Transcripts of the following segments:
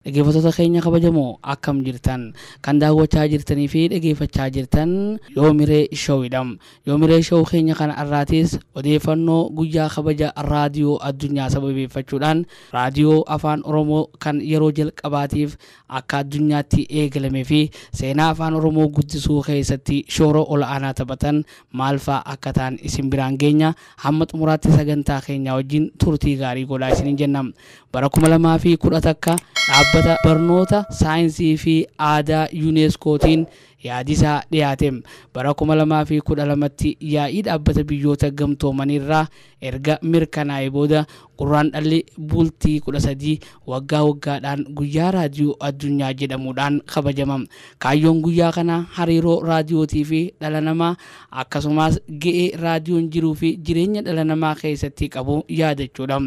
Dhaggeeffattoota keenya kabajamoo, akkam jirtan? Kan daawwachaa jirtanii fi dhaggeeffachaa jirtan Yoomiree Showidha. Yoomiree Show keenya kana irraatis odeeffannoo guyyaa kabaja raadiyoo addunyaa sababeeffachuudhaan raadiyoo Afaan Oromoo kan yeroo jalqabaatiif akka addunyaatti eegalamee fi seenaa Afaan Oromoo guddisuu keessatti shoora ol'aanaa taphatan maal fa'aa akka ta'an isin biraan geenya. Hamma xumuraatti sagantaa keenya wajjin turtii gaarii godhaa isiniin jenna. Bara 2011 dhaabbata barnoota saayinsii fi aadaa Yuuneeskootiin yaadisaa dhiyaate. Bara 2012tti yaa'ii dhaabbata Biyyoota Gamtoomanirraa erga mirkanaa'e booda Gurraandhalli bultii 13 waggaa waggaadhaan Guyyaa Raadiyoo Addunyaa jedhamuudhaan kabajama. Kaayyoon guyyaa kanaa hariiroo raadiyootii fi dhala namaa, akkasumas ga'ee raadiyoon jiruu fi jireenya dhala namaa keessatti qabu yaadachuudha.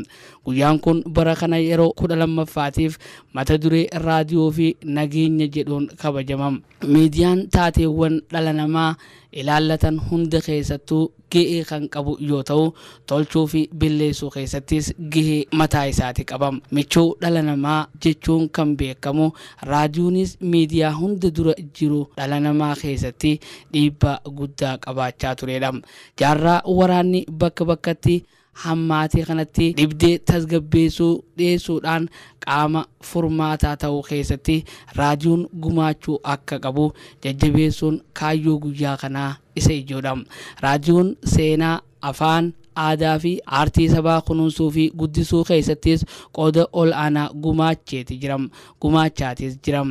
Guyyaan kun bara kana yeroo 12ffaatiif mata duree "Raadiyoo fi nageenya" jedhuun kabajama. Miidiyaan taateewwan dhala namaa ilaallatan hunda keessattuu ga'ee kan qabu yoo ta'u, tolchuu fi balleessuu keessattis gahee mataa isaati qaba. Michuu dhala namaa jechuun kan beekamu raadiyoonis miidiyaa hunda dura jiru dhala namaa keessatti dhiibbaa guddaa qabaachaa turedha. Jaarraa waraanni bakka bakkatti hammaatii kanatti dhibdee tasgabbeessuu dhiyeessuudhaan qaama furmaataa ta'uu keessatti raadiyoon gumaachuu akka qabu jajjabeessuun kaayyoo guyyaa kanaa isa ijoodha. Raadiyoon seenaa, afaan, aadaa fi aartii sabaa kunuunsuu fi guddisuu keessattis qooda ol aanaa gumaacheeti jira. Gumaachaatis jira.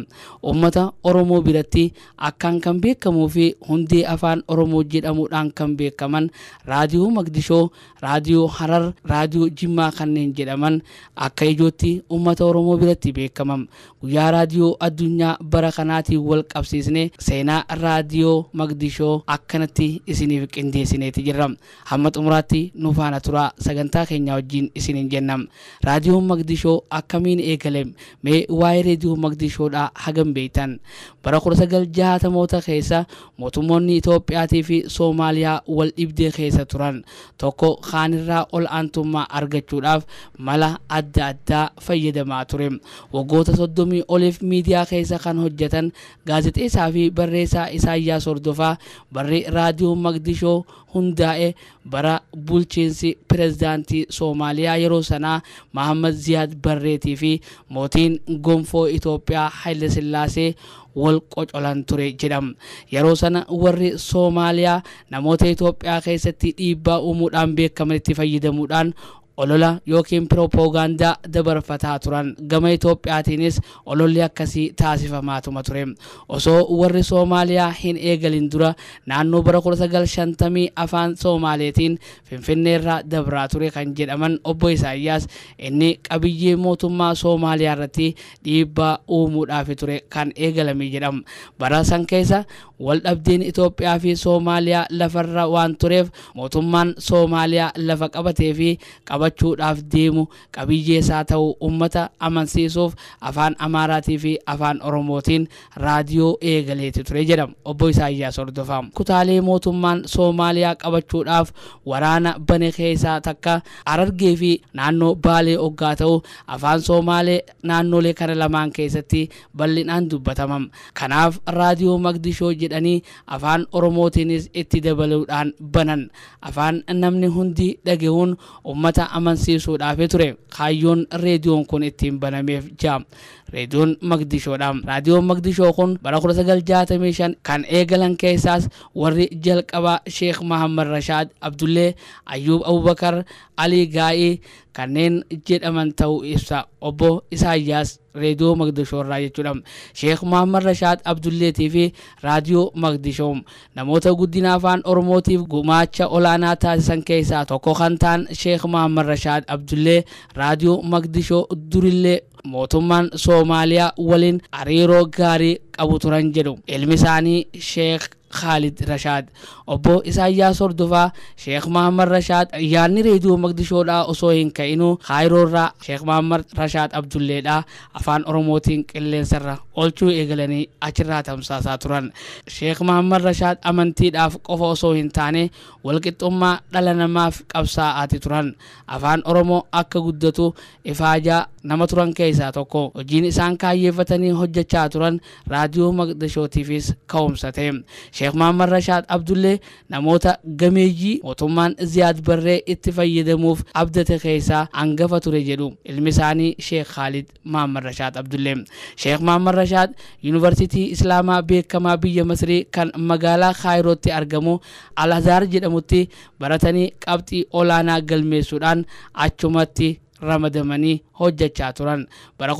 Uummata Oromoo biratti akkaan kan beekamuu fi hundee Afaan Oromoo jedhamuudhaan kan beekaman Raadiyoo Maqdishoo, Raadiyoo Harar, Raadiyoo Jimmaa kanneen jedhaman akka ijootti uummata Oromoo biratti beekaman. Guyyaa Raadiyoo Addunyaa bara kanaatiin wal qabsiisne seenaa Raadiyoo Maqdishoo akkanatti isiniif qindeessineeti jirra. Hamma xumuraatti nu faana turaa sagantaa keenya wajjin isiniin jenna. Raadiyoon Maqdishoo akkamiin eegale? Mee waa'ee Reediyoo Maqdishoodhaa hagam beektan? Bara 1960moota keessa mootummoonni Itoophiyaatii fi Soomaaliyaa wal dhibdee keessa turan. Tokko kaanirraa ol aantummaa argachuudhaaf mala adda addaa fayyadamaa ture. Waggoota 30 oliif miidiyaa keessa kan hojjetan gaazexeessaa fi barreessaa Isaayyaas Hordofaa barri Raadiyoo Maqdishoo hundaa'e bara bulchiinsi pirezidaantii Soomaaliyaa yeroo sanaa Mahammad Ziyaad Barreetii fi mootiin gonfoo Itoophiyaa Haayile Sillaasee wal qocolan ture jedhama. Yeroo sana warri Soomaaliyaa namoota Itoophiyaa keessatti dhiibbaa uumuudhaan beekamanitti fayyadamuudhaan olola yookiin piroopoogaandaa dabarfataa turan. Gama Itoophiyaatiinis ololli akkasii taasifamaatuma ture. Osoo warri Soomaaliyaa hin eegalin dura naannoo bara 1950 afaan Soomaaleetiin Finfinneerraa dabraa ture kan jedhaman obbo Isaayyaas, inni qabiyyee mootummaa Soomaaliyaa irratti dhiibbaa uumuudhaaf ture kan eegalame jedhama. Bara san keessa wal dhabdeen Itoophiyaa fi Soomaaliyaa lafarra waan tureef, mootummaan Soomaaliyaa lafa qabatee fi qabachuudhaaf deemu qabiyyee isaa ta'uu uummata amansiisuuf afaan Amaaraatii fi afaan Oromootiin raadiyoo eegaleeti ture jedhama obbo Isaayyaas Hordofaa. Kutaalee mootummaan Soomaaliyaa qabachuudhaaf waraana bane keessaa takka Harargee fi naannoo Baalee oggaa ta'u, afaan Soomaalee naannolee kana lamaan keessatti bal'inaan dubbatama. Kanaaf Raadiyoo Maqdishoo jedhanii afaan Oromootiinis itti dabaluudhaan banan. Afaan namni hundi dhagahuun uummata amansiisuudhaaf ture kaayyoon reediyoon kun ittiin banameef jira. Reediyoon Maqdishoodha. Raadiyoon Maqdishoo kun bara 1965 kan eegalan keessaas warri jalqabaa Sheekh Mahammad Rashaad Abdullee, Ayyuub Abubakar, Alii Gaa'ii kanneen jedhaman ta'uu ibsa obbo Isaayyaas Reediyoo Maqdishoo irraa jechuudha. Sheekh Mahammad Rashaad Abdulleetii fi Raadiyoo Maqdishoo. Namoota guddina afaan Oromootiif gumaacha olaanaa taasisan keessaa tokko kan ta'an Sheekh Mahammad Rashaad Abdullee Raadiyoo Maqdishoo durillee mootummaan Soomaaliyaa waliin hariiroo gaarii qabu turan jedhu. Ilmi isaanii Sheekh Khaalid Rashaad. Obbo Isaayyaas Hordofaa Sheekh Mahammad Rashaad yaadni reediyoo Maqdishoodhaa osoo hin ka'inuu Kaayiroorraa Sheekh Mahammad Rashaad Abdulleedhaa afaan Oromootiin qilleensarra oolchuu eegalanii achirraa tamsaasaa turan. Sheekh Mahammad Rashaad amantiidhaaf qofa osoo hin taane walqixxummaa dhala namaaf qabsaa'aati turan. Afaan Oromoo akka guddatu ifaajaa nama turan keessaa tokko. Hojiin isaan kaayyeeffatanii hojjechaa turan raadiyoo Maqdishootiifis ka'umsa ta'e. Sheekh Mahammad Rashaad Abdullee namoota gameeyyii mootummaan Ziyaad Barree itti fayyadamuuf abdate keessaa hangafa ture jedhu ilmi isaanii Sheekh Khaalid Mahammad Rashaad Abdullee. Sheekh Mahammad Rashaad Yuunivarsiitii Islaamaa beekamaa biyya Masrii kan magaalaa Kaayirootti argamu Al-Azhar jedhamutti baratanii qabxii olaanaa galmeessuudhaan achumatti ramadamanii hojjechaa turan. Bara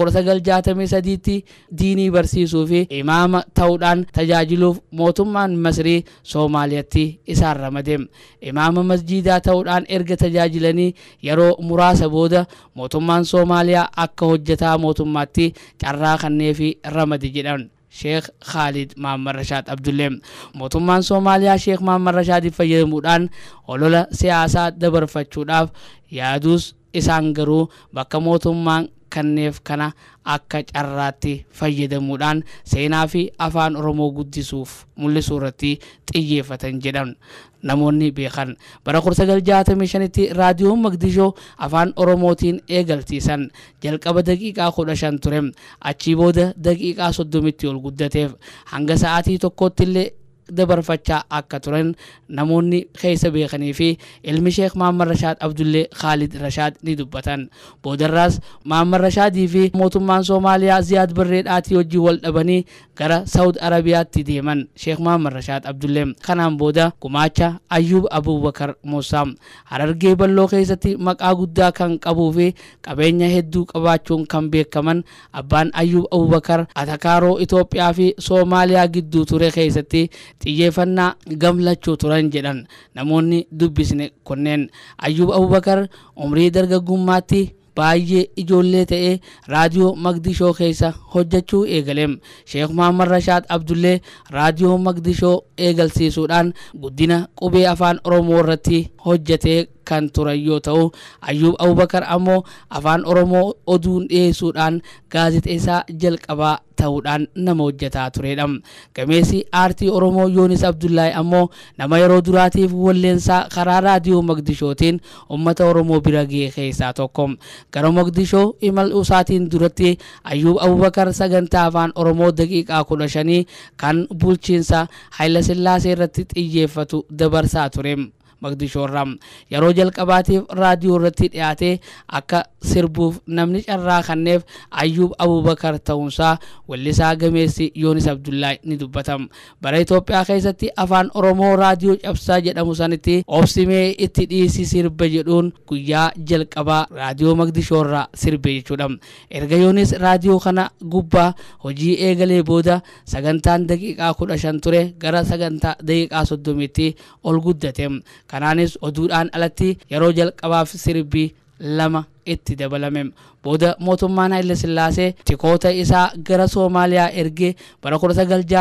1963tti diinii barsiisuu fi imaama ta'uudhaan tajaajiluuf mootummaan Masrii Soomaaliyaatti isaan ramade. Imaama masjiidaa ta'uudhaan erga tajaajilanii yeroo muraasa booda mootummaan Soomaaliyaa akka hojjetaa mootummaatti carraa kenneefii ramade jedhan. Sheekh Khaalid Mahammad Rashaad Abdullee mootummaan Soomaaliyaa Sheekh Mahammad Rashaadiif fayyadamuudhaan olola siyaasaa dabarfachuudhaaf yaaduus isaan garuu bakka mootummaan kenneef kana akka carraatti fayyadamuudhaan seenaa fi afaan Oromoo guddisuuf mul'isuu irratti xiyyeeffatan jedhan namoonni beekan. Bara 1965tti raadiyoon Maqdishoo afaan Oromootiin eegalsiisan. Jalqaba daqiiqaa 15 ture. Achii booda daqiiqaa 30tti ol guddateef hanga sa'aatii tokkotti illee dabarfachaa akka turan namoonni keessa beekanii fi ilmi Sheekh Mahammad Rashaad Abdullee Khaalid Rashaad ni dubbatan. Boodarraas Mahammad Rashaadii fi mootummaan Soomaaliyaa Ziyaad Barreedhaatii wajjin wal dhabanii gara Saawud Arabiyaatti deeman Sheekh Mahammad Rashaad Abdullee. Kanaan booda gumaacha Ayyuub Abubakar Muusaa Harargee Balloo keessatti maqaa guddaa kan qabuu fi qabeenya hedduu qabaachuun kan beekaman abbaan Ayyuub Abubakar atakaaroo Itoophiyaa fi Soomaaliyaa gidduu ture keessatti xiyyeeffannaa gamlachuu turan jedhan namoonni dubbisne kunneen. Ayyuub Abubakar umrii dargaggummaatti baay'ee ijoollee ta'ee raadiyoo Maqdishoo keessa hojjechuu eegale. Sheekh Mahammad Rashaad Abdullee raadiyoo Maqdishoo eegalsiisuudhaan guddina qubee afaan Oromoo irratti hojjetee kan turan yoo ta'u, Ayyuub Abubakar ammoo afaan Oromoo oduun dhiyeessuudhaan gaazexeessaa jalqabaa ta'uudhaan nama hojjetaa turedha. Gameessi aartii Oromoo Yoonis Abdullaahi ammoo nama yeroo duraatiif walleensaa karaa raadiyoo Maqdishootiin uummata Oromoo bira ga'e keessaa tokko. Gara Maqdishoo imaluu isaatiin duratti Ayyuub Abubakar sagantaa afaan Oromoo daqiiqaa 15 kan bulchiinsa Hayilasillaasee irratti xiyyeeffatu dabarsaa ture. Maqdishoorraa yeroo jalqabaatiif raadiyoo irratti dhiyaatee akka sirbuuf namni carraa kenneef Ayyuub Abubakar ta'uunsaa wallisaa gameessi Yoonis Abdullaahi ni dubbatama. Bara Itoophiyaa keessatti afaan Oromoo raadiyoo cabsaa jedhamu sanitti obsimee itti dhiisi sirba jedhuun guyyaa jalqabaa raadiyoo Maqdishoorraa sirbe jechuudha. Erga Yoonis raadiyoo kana gubbaa hojii eegalee booda sagantaan daqiiqaa 15 ture gara sagantaa daqiiqaa 30tti ol guddate. Kanaanis oduudhaan alatti yeroo jalqabaaf sirbi 2 itti dabalame. Booda mootummaan Haayile Sillaasee tikoota isaa gara Soomaaliyaa ergee bara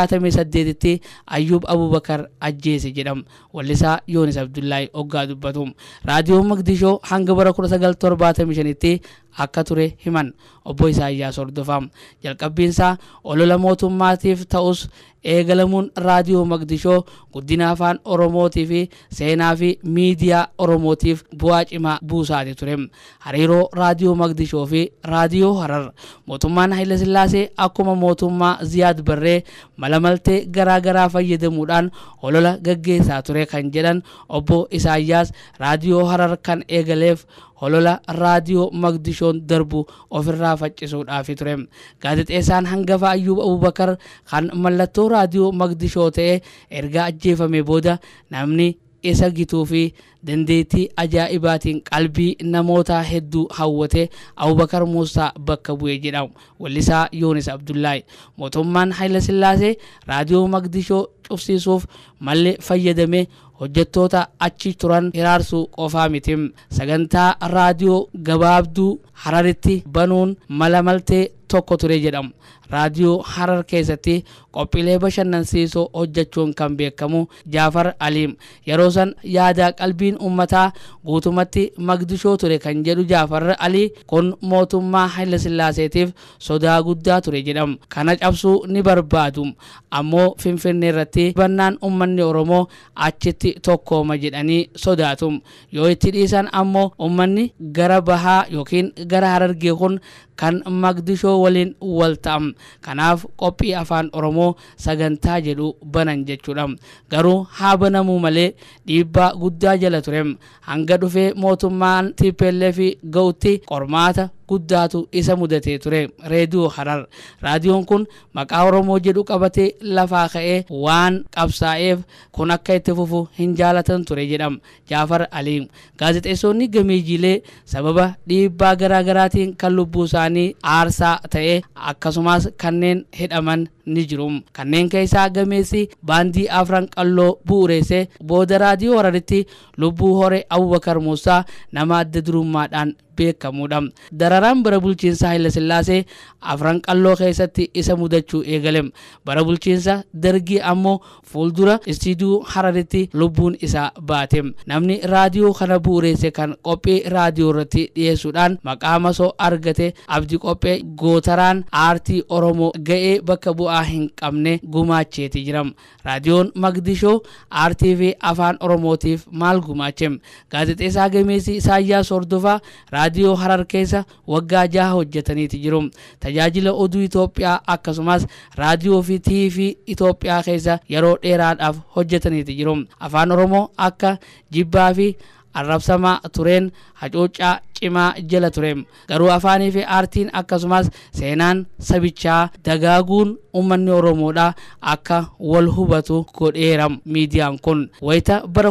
1968tti Ayyuub Abubakar ajjeese jedhama. Wallisaa Yoonis Abdullaahi hoggaa dubbatu. Raadiyoon Maqdishoo hanga bara 1975tti akka ture himan obbo Isaayyaas Hordofaa. Jalqabbiinsaa olola mootummaatiif ta'us eegalamuun raadiyoo Maqdishoo guddina afaan Oromootii fi seenaa fi miidiyaa Oromootiif bu'aa cimaa buusaati ture. Hariiroo raadiyoo Maqdishoo fi raadiyoo Harar mootummaan Hayilasillaasee akkuma mootummaa Ziyaad Barree malamaltee garaa garaa fayyadamuudhaan olola gaggeessaa ture kan jedhan obbo Isaayyaas raadiyoo Harar kan eegaleef holola raadiyoo Maqdishoon darbu ofirraa faccisuudhaaf ture. Gaazexeessaan hangafa Ayyuub Abubakar kan mallattoo raadiyoo Maqdishoo ta'e erga ajjeefame booda namni isa gituu fi dandeettii ajaa'ibaatiin qalbii namoota hedduu hawwate Abubakar Muusaa bakka bu'e jedhamu wallisaa Yoonis Abdullaahi. Mootummaan Hayilasillaasee raadiyoo Maqdishoo cufsiisuuf malli fayyadame hojjettoota achi turan hiraarsuu qofaa miti. Sagantaa raadiyoo gabaabduu Hararitti banuun mala maltee tokko ture jedhamu. Raadiyoo Harar keessatti qophiilee bashannansiisoo hojjechuun kan beekamu Jaafar Aliim yeroo san yaada qalbiin uummataa guutumatti Maqdishoo ture kan jedhu Jaafar Alii kun mootummaa Haayile Sillaaseetiif sodaa guddaa ture jedhamu. Kana cabsuu ni barbaadu, ammoo Finfinnee irratti bannaan uummanni Oromoo achitti tokkooma jedhanii sodaatu. Yoo itti dhiisan ammoo uummanni gara bahaa yookiin gara Harargee kun kan Maqdishoo waliin wal ta'am. Kanaaf qophii afaan Oromoo sagantaa jedhu banan jechuudha. Garuu haa banamuu malee dhiibbaa guddaa jala ture. Hanga dhufee mootummaan TPLF ga'utti qormaata guddaatu isa mudatee ture. Reediyoo Harar. Raadiyoon kun maqaa Oromoo jedhu qabatee lafaa ka'ee waan qabsaa'eef kun akka itti fufu hin jaalatan ture jedhama Jaafar Aliim. Gaazexeessonni gameeyyiilee sababa dhiibbaa garaagaraatiin kan lubbuu isaanii aarsaa ta'e akkasumas kanneen hidhaman ni jiru. Kanneen keessaa gameessi baandii Afran Qalloo bu'uureesse booda raadiyoo Hararitti lubbuu hore Abubakar Muusaa nama adda durummaadhaan beekamuudha. Dararaan bara bulchiinsa Haayile Sillaasee Afran Qalloo keessatti isa mudachuu eegale. Bara bulchiinsa Dargii ammoo fuuldura istiidiyoo Hararitti lubbuun isaa baate. Namni raadiyoo kana bu'uureesse kan qophii raadiyoo irratti dhiyeessuudhaan maqaa masoo argate Abdii Qophee gootaraan aartii Oromoo ga'ee bakka bu'aa hin qabne gumaacheeti jira. Raadiyoon Maqdishoo aartii fi afaan Oromootiif maal gumaache? Gaazexeessaa gameessi Isaayyaas Hordofaa raadiyoo Harar keessa waggaa 6 hojjetaniiti jiru. Tajaajila oduu Itoophiyaa akkasumas raadiyoo fi TV Itoophiyaa keessa yeroo dheeraadhaaf hojjetaniiti jiru. Afaan Oromoo akka jibbaa fi arrabsamaa tureen hacuuccaa cimaa jala ture. Garuu afaanii fi aartiin akkasumas seenaan sabichaa dagaaguun uummanni Oromoodha akka wal hubatu godheera miidiyaan kun. Wayita bara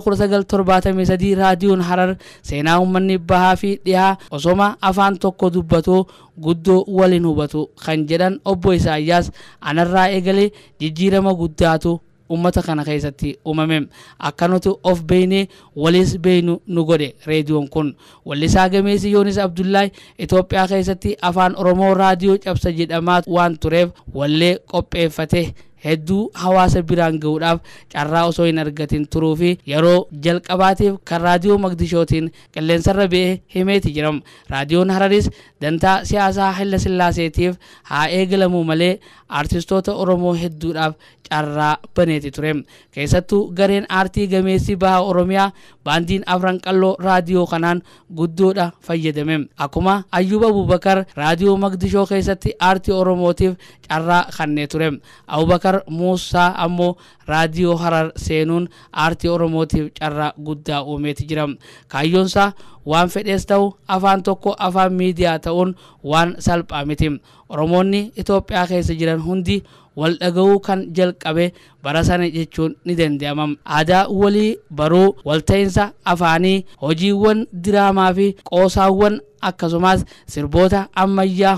1973 raadiyoon Harar seenaa uummanni bahaa fi dhihaa osoma afaan tokko dubbatu guddoo waliin hubatu kan jedhan obbo Isaayyaas anarraa eegalee jijjiirama guddaatu ummata kana keessatti uumame. Akka nuti of beeknee walis beeknu nu godhe reediyoon kun. Wallisaa gameessi Yoonis Abdullahi Itoophiyaa keessatti afaan Oromoo raadiyoo cabsa jedhamaa waan tureef wallee qopheeffate hedduu hawaasa biraan ga'uudhaaf carraa osoo hin argatin turuu fi yeroo jalqabaatiif kan raadiyoo Maqdishootiin qilleensarra ba'ee himeeti jiram. Raadiyoon Hararis dantaa siyaasaa Haayile Sillaaseetiif haa eegalamuu malee aartistoota Oromoo hedduudhaaf carraa baneeti ture. Keessattuu gareen aartii gameessi baha Oromiyaa baandiin Afran Qalloo raadiyoo kanaan guddoodha fayyadame. Akkuma Ayyuub Abubakar raadiyoo Maqdishoo keessatti aartii Oromootiif carraa kennee ture. Abubakar Muusaa ammoo raadiyoo Harar seenuun aartii Oromootiif carraa guddaa uumeeti jira. Kaayyoonsaa waan fedhees ta'u afaan tokko afaan miidiyaa ta'uun waan salphaa miti. Oromoonni Itoophiyaa keessa jiran hundi wal dhaga'uu kan jalqabe bara sana jechuun ni danda'ama. Aadaa walii baruu, walta'iinsa afaanii, hojiiwwan diraamaa fi qoosaawwan akkasumas sirboota ammayyaa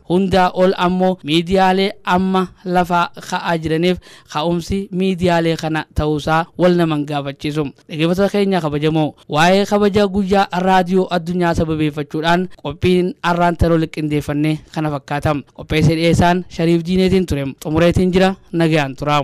hundaa ol ammoo miidiyaalee amma lafaa ka'aa jiraniif ka'umsi miidiyaalee kana ta'uusaa wal naman gaafachiisu. Dhaggeeffattoota keenya kabajamoo waa'ee kabaja guyyaa raadiyoo addunyaa sababeeffachuudhaan qophiin arraan taroo liqindeeffannee kana fakkaata. Qopheessee dhiyeessaan Shariif Diineetiin ture. Xumureetiin jira, nagayaan tura.